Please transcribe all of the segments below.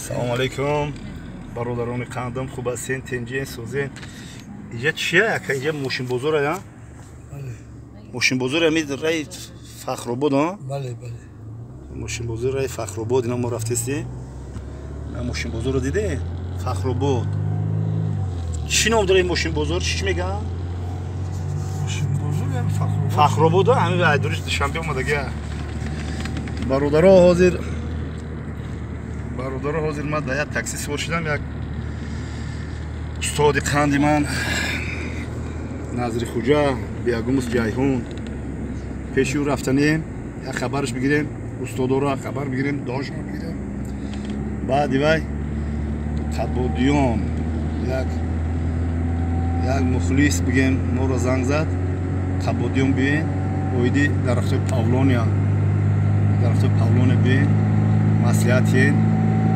Салом алейкум, бародарони қандам, хуб ҳастен, тенҷен, сӯзен. Инҷа чия? Ака, инҷа мошинбозор ая? Мошинбозор ами раи Фахробод, а? Бале, бале. Мошинбозор раи Фахробод, ина мо рафтестем. Мошинбозорро диде? Фахробод. Чӣ ном дора ин мошинбозор? Чӣ мегӯянд? Мошинбозор ям Фахробод. Фахробод, ҳамин айдуриш Душанбе омадагия. Бародаро, ҳозир бародаро, ҳозир ман дар як такси сувор шудам. Як устоди қанди ман Назри Хуҷа Биягумус Ҷайҳун пеши ӯ рафтанем, як хабараш бигирем, устодоро хабар бигирем, дуошро бигирем. Баъди вай Қабодиён як мухлис бигем моро занг зад: «Қабодиён биёен, оиди дарахтои павлония, дарахтои павлония биёен, маслиҳат тиен».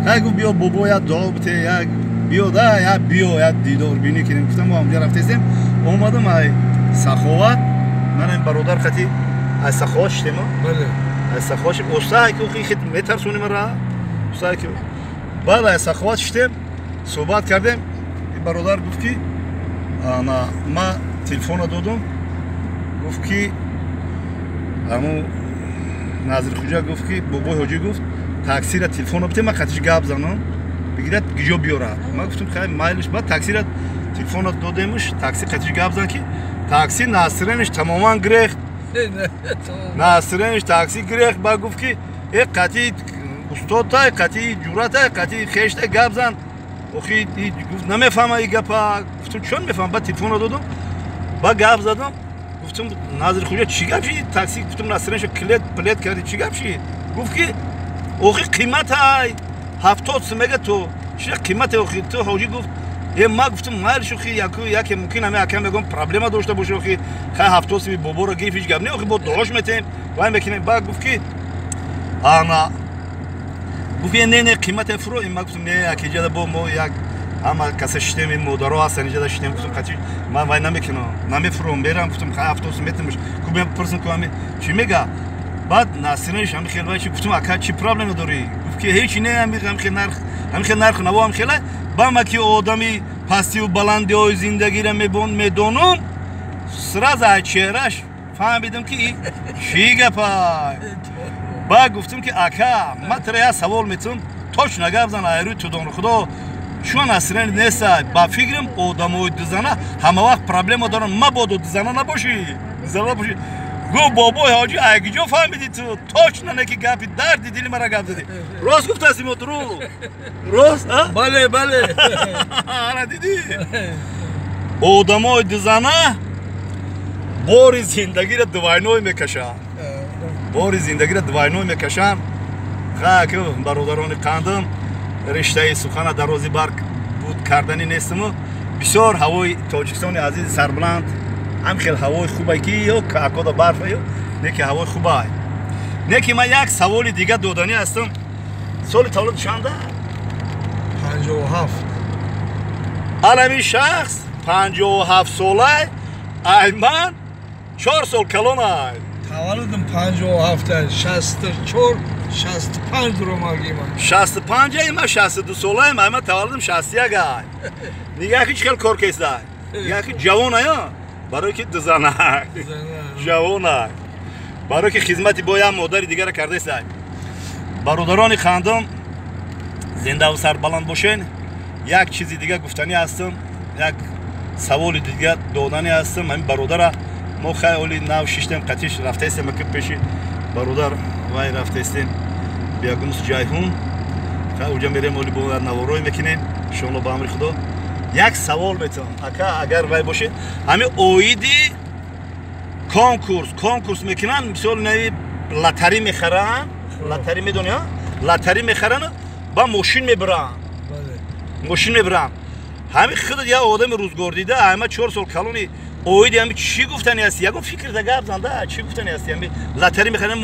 Хай, гуфт, биё, бобо, як дуо бите, як биё да, як биё, як дидор бинӣ кунем. Гуфтам, мо ҳамҷа рафтесем, омадам ай Саховат. Ман бародар хати ай Саховат шитем. Бале. Ай Саховат уста ки хит метарсони мара, уста ки. Баъд ай Саховат шитем, суҳбат кардем. Ин бародар гуфт, ки ана ма телефона додум, гуфт, ки ҳамун Назирхуҷа гуфт, ки бобои ҳоҷӣ гуфт, таксира телефона бите, ман қатиш гап занам, бигирад, гиҷо биёрад. Ман гуфтам, хай, майлиш. Баъд таксира телефона додемш, такси қатиш гап зан, ки такси настроение ш тамоман гирехт, настроение ш такси гирехт. Баъд гуфт, ки э, қати устодтай, қати ҷуратай, қати хештай гап зан. Охи, гуфт, намефаҳма и гапа. Гуфтам, чон мефаҳмам? Баъд телефона додум, баъд гап задам. Гуфтам, Назирхуҷа, чӣ гап шид? Такси, гуфтам, настроение ша клет плет карди, чӣ гап шид? Гуфт, ки охи, қиматай 70 сум мега, ту чӣ қимате, охи, ту ҳоҷӣ. Гуфт, е, ма гуфтам, майлиш, охи, яку яке мумкин ҳами акам ягон проблема дошта боша. Охи, хай, 70 суми боборо гирифт, ҳеҷ гап не, охи, бо дуош метем, вай мекунем. Баъд гуфт, ки ана, гуфт, не, не, қимате фуро. Ма гуфтам, не, акиҷада бо мо як ҳама каса шитем, ин модаро ҳастан, иҷада шитем. Гуфтам, қати ман вай намекунам, намефуром, мерам. Гуфтам, хай, 70 сум метемш ку, пурсам ку, ҳами чӣ мега. Баъд настроение ш ҳами хел вай чи. Гуфтам, ака, чӣ проблема дорӣ? Гуфт, ки ҳечи не, ҳами хел нарх, ҳами хел нарху наво ҳам хела. Ба ма ки одами пастиву баландиҳои зиндагиро медонам, сразу аз чеҳраш фаҳмидам, ки чӣ гапай. Баъд гуфтам, ки ака, ман тара як савол метавам, точно гап зан, айрӯи тудонро худо чун настроение нестай. Ба фикрам, одамои дузана ҳама вақт проблема доранд, мабодо дузана набошӣ, дузана набошӣ. Гуфт, бобои ҳоҷӣ, айгиҷо фаҳмидӣ ту? Точно не, ки гапи дарди дили мара гап задӣ. Рост гуфтасти мо дурӯғ? Рост. Бале, бале. Ана, дидӣ, одамои дузана бори зиндагиро двойной мекашанд, бори зиндагиро двойной мекашанд. Хаку, бародарони қандам, риштаи сухана дарози барг буд карданӣ нестиму. Бисёр ҳавои Тоҷикистони азизи сарбуланд ҳам хел ҳавои хубай, ки ё акода барфа, ё не, ки ҳавои хубай. Не, ки ман як саволи дига доданӣ ҳастам. Соли таваллуд чанда? 57. Алами шахс 57 солай, ай ман 4 сол калонай. Таваллудам 57, 64, 65 дуромагима. 65 ай, ман 62 солаем, ай ман таваллудам 61 ай. Нигаҳ, ки чӣ хел кор кестай, нигаҳ, ки ҷавон ая, барое ки дузанай ҷавонай, барое ки хизмати бо як модари дигара кардаистай. Бародарони хандум, зиндаву сарбаланд бошен. Як чизи дига гуфтанӣ ҳастам, як саволи дига доданӣ ҳастам. Ҳамин бародара мо хай оли нав шиштем, қатиш рафтаистем, аки пеши бародар вай рафтаистем, Биягумус Ҷайҳун. Хай, уҷа мерем, оли бо наворой мекунем, иншоалло, ба амри Худо. Як савол метавам, ака, агар вай бошед. Ҳамин оиди конкурс мекунанд, мисол, нави лотари мехаранд, лотари медони, лотари мехаранд, ба мошин мебаранд, мошин мебаранд. Ҳамин худат як одами рӯзгордида, ама 4 сол калони, оиди ҳами чӣ гуфтани ҳасти? Ягон фикр да гап занда, чӣ гуфтани ҳасти? Ҳами лотари мехаранд,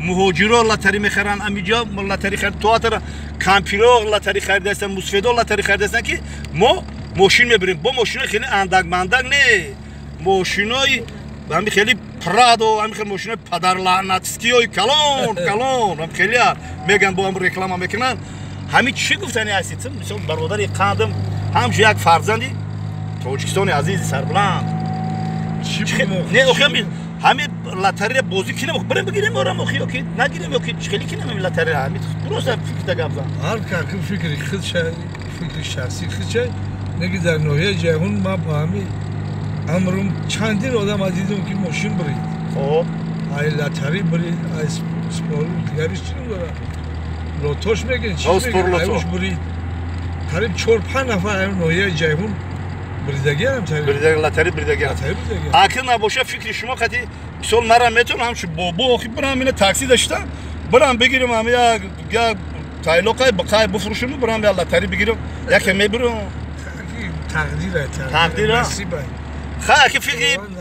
муҳоҷиро лотари мехаранд, амиҷо лотари харид, тоатара кампиро лотари харидаастанд, мусфедо лотари харидаастанд, ки мо мошин мебарем. Бо мошинои хеле андак мандак не, мошинои ҳами хеле Прадо, ҳами хеле мошинои падарлаънатскиёи калон калон, ҳами хеле меган, бо ҳам реклама мекунанд. Ҳамин чӣ гуфтани ҳасти ту? Мисол бародари қандам, ҳамчун як фарзанди Тоҷикистони азизи сарбуланд. Не, охи ҳамин лотарея бозӣ кинем, бирем бигирем орам охи, ёки нагирем, ёки чӣ хеле кинем ҳамин лотарея? Ҳамин просто фикрта гап зан. Ҳар как фикри худша, фикри шахси худша, неки дар ноҳияи Ҷайҳун ман ба ҳамин амрум чандин одам дидам ки мошин бурид. Хоб. Ай лотари бурид, ай спор дигариш чӣ дорад? Лотош мегӯянд, чӣ мегӯянд, ай уш бурид. Қариб 4-5 нафар ай ноҳияи Ҷайҳун бридагиам лотари бридагиам. Акл набоша фикри шумо қати мисол марам метавонам ҳамчун бобо охи бирам ина такси даштам, бирам бигирам ҳам як тайлоқай бақай буфурӯшам, бирам як лотари бигирам, яке мебирам. Тақдира, тақдира. Насиба. Ха, аки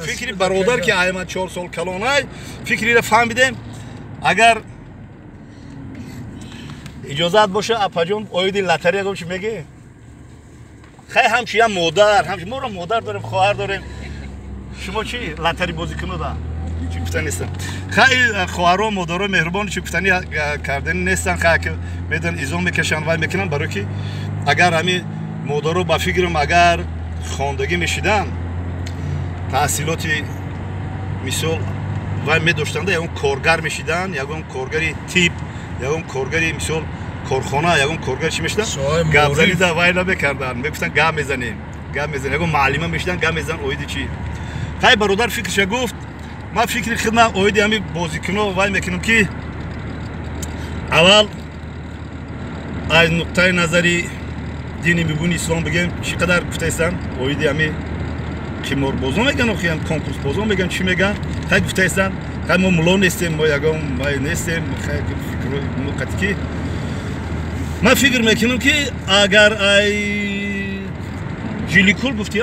фикри бародар ки ай ман 4 сол калонай, фикриро фаҳмидем. Агар иҷозат боша апаҷон, оиди лотария гум чӣ мегӣ? Хай ҳамчун як модар, ҳамчун моро модар дорем, хоҳар дорем. Шумо чӣ лотари бозӣ кунуда? Чӣ гуфта нестам. Хай хоҳаро, модаро меҳрубон чӣ гуфтани кардани нестан, хай ки медон изом мекашанд, вай мекунанд, барои ки агар ҳамин модаро ба фикрам агар хондагӣ мешиданд, таҳсилоти мисол вай медоштанда, ягон коргар мешиданд, ягон коргари тип, ягон коргари мисол корхона, ягон коргар чӣ мешиданд, гапзанида вай намекарданд, мегуфтанд гап мезанем, гап мезанем, ягон муаллима мешиданд, гап мезананд оиди чӣ. Хай бародар фикрша гуфт, ман фикри худма оиди ҳамин бозикуно вай мекунам ки аввал аз нуқтаи назари дини мубини ислом бигем, чӣ қадар гуфтаистанд оиди ҳамин қиморбозон меган, охи ҳам конкурсбозон меган, чӣ меган, хай гуфтаистанд. Хай мо мулло нестем, мо ягон вай нестем, хай фикрҳои мо қатъи ки ман фикр мекунам ки агар ай Ҷиликул гуфти,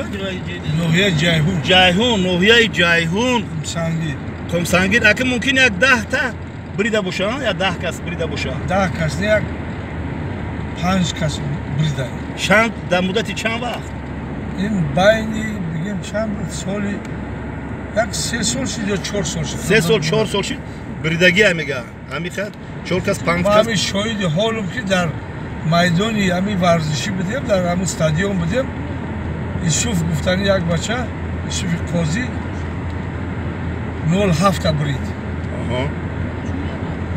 ноҳияи Ҷайҳун, Ҷайҳун, ноҳияи Ҷайҳун, Қумсангир, Қумсангир, ака мумкин як 10 та брида боша, як 10 кас брида боша. 10 кас не, як 5 кас брида. Чанд дар муддати чанд вақт? Ин байни бигем чанд соли, як 3 сол шид ё 4 сол шид. 3 сол, 4 сол шид бридагия мега. Ҳамин хат 4 кас, 5 кас. Ман ҳамин шоҳиди ҳолум ки дар майдони ҳамин варзишӣ будем, дар ҳамин стадион будем. Юсуф гуфтани як бача, Юсуфи Қозӣ 07 брид.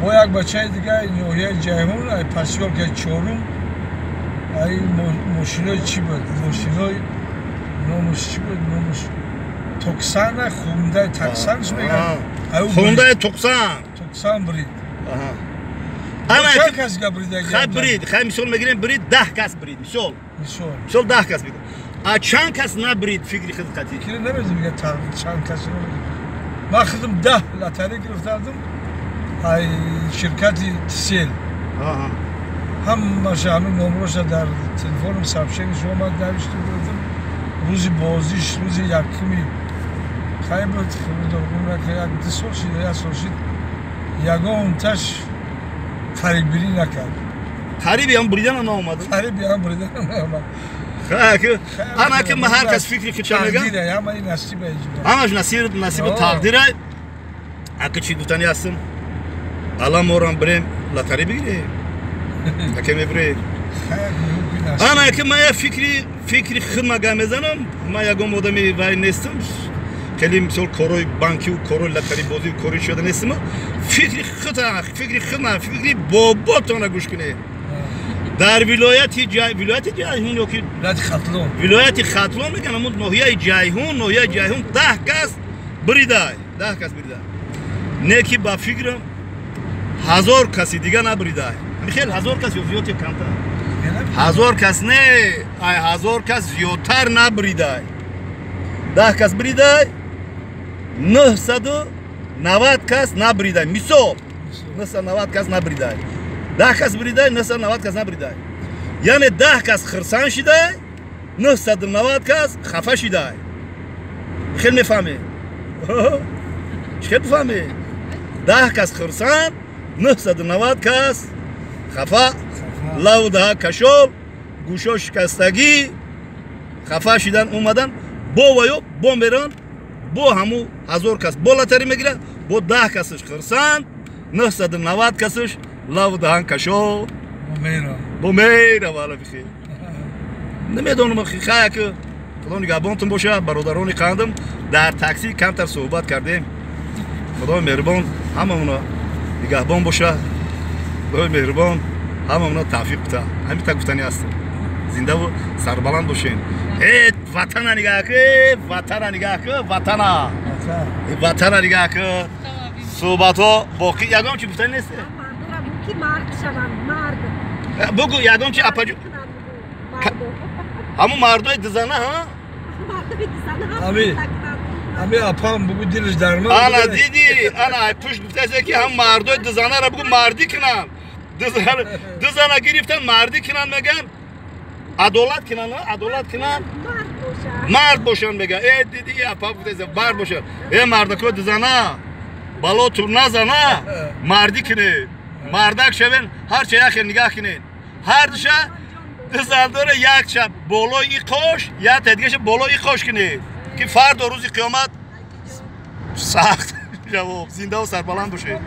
Бо як бачаи дига ноҳияи Ҷайҳун, ай посёлкаи чорум, ай мошинои чӣ буд? Мошинои номаш чӣ буд? Номаш Токсана, Хундай Таксан чӣ мегӯянд? Хундай Токсан. Токсан брид. Ана чанд кас га бридагӣ? Хай брид, хай мисол мегирем брид 10 кас брид, мисол. Мисол. Мисол 10 кас брид. А чанд кас набрид фикри худ қатъи? Ки намедонам, мегӯяд чанд кас намедонам. Ман худам 10 лотари гирифтардам ай ширкати Тисел. Ҳамаша ҳамин номроша дар телефонам сообщение омад, навишта будам. Рӯзи бозиш, рӯзи якуми хай буд, як 2 сол шид, 1 сол шид, ягонташ қариббирӣ накард. Қариби ҳам бриданам наомад? Қариби ҳам бриданам наомад. Ана ки ҳар кас фикри худша мегӯяд, ҳамаи насиба, ҳамаш насибу тақдира. Ака чӣ гуфтани ҳастам, алан морам бирем лотари бигирем, ака мебирем. Ана ки ман як фикри худма гап мезанам, ман ягон одами вай нестам, хеле мисол корҳои банкиву корҳои лотарибозиву кори шуда нестам. Фикри худма, фикри худма, фикри боботона гӯш кунед. Дар вилояти Ҷайҳун ё ки вилояти Хатлон, вилояти Хатлон мегӯянд, ҳамун ноҳияи Ҷайҳун, ноҳияи Ҷайҳун 10 кас бридай, 10 кас бридай. Не ки ба фикрам 1000 каси дига набридай. Хел 1000 кас ё зиёд ё камтар? 1000 кас не, ай 1000 кас зиёдтар набридай. 10 кас бридай, 990 кас набридай. Мисол 990 кас набридай. 10 кас бридай, 990 кас набридай. Яъне 10 кас хирсан шидай, 990 кас хафа шидай. Хел мефаҳмед? Чӣ хел бифаҳмед? 10 кас хирсан, 990 кас хафа, лаву даҳа кашол, гӯшо шикастагӣ, хафа шидан омадан, бо ваё бо меран, бо ҳаму 1000 кас бо лотари мегирад, бо 10 касаш хирсанд, 990 касаш лаву даҳан кашол. Бо мерава рафиқи. Намедонам хая ки Худо нигаҳбонтон боша, бародарони қандам. Дар такси камтар суҳбат кардем. Худои меҳрубон ҳамамона нигаҳбон боша. Худои меҳрубон ҳамамона тавфиқ бита. Ҳамин так гуфтанӣ ҳастем. Зиндаву сарбаланд бошен. Э, ватана нигаҳ ку, ватана нигаҳ ку, ватана. Ватана нигаҳ ку. Суҳбатҳо боқӣ, ягон чи гуфтанӣ нест? Бугу ягон чи, апаҷу. Ҳамун мардои дизана, ҳа? Ами апам бугу, дилаш дарма. Ана диди, ана пушт гуфтасе ки ҳам мардои дизанара бугу, мардӣ кунанд. Дизана гирифтан, мардӣ кунанд, меган. Адолат кунанд, адолат кунанд. Мард бошанд, мега. Э, диди, апа гуфтасе мард бошанд. Э, мардако дизана. Бало тур назана, мардӣ кунед. Мардак шавен, ҳар ча яхе нигаҳ кунед. Ҳар душа дизандора як шаб болои қош, як тадигаша болои қош кунед. Ки фардо рӯзи қиёмат сахт ҷавоб. Зиндаву сарбаланд бошед.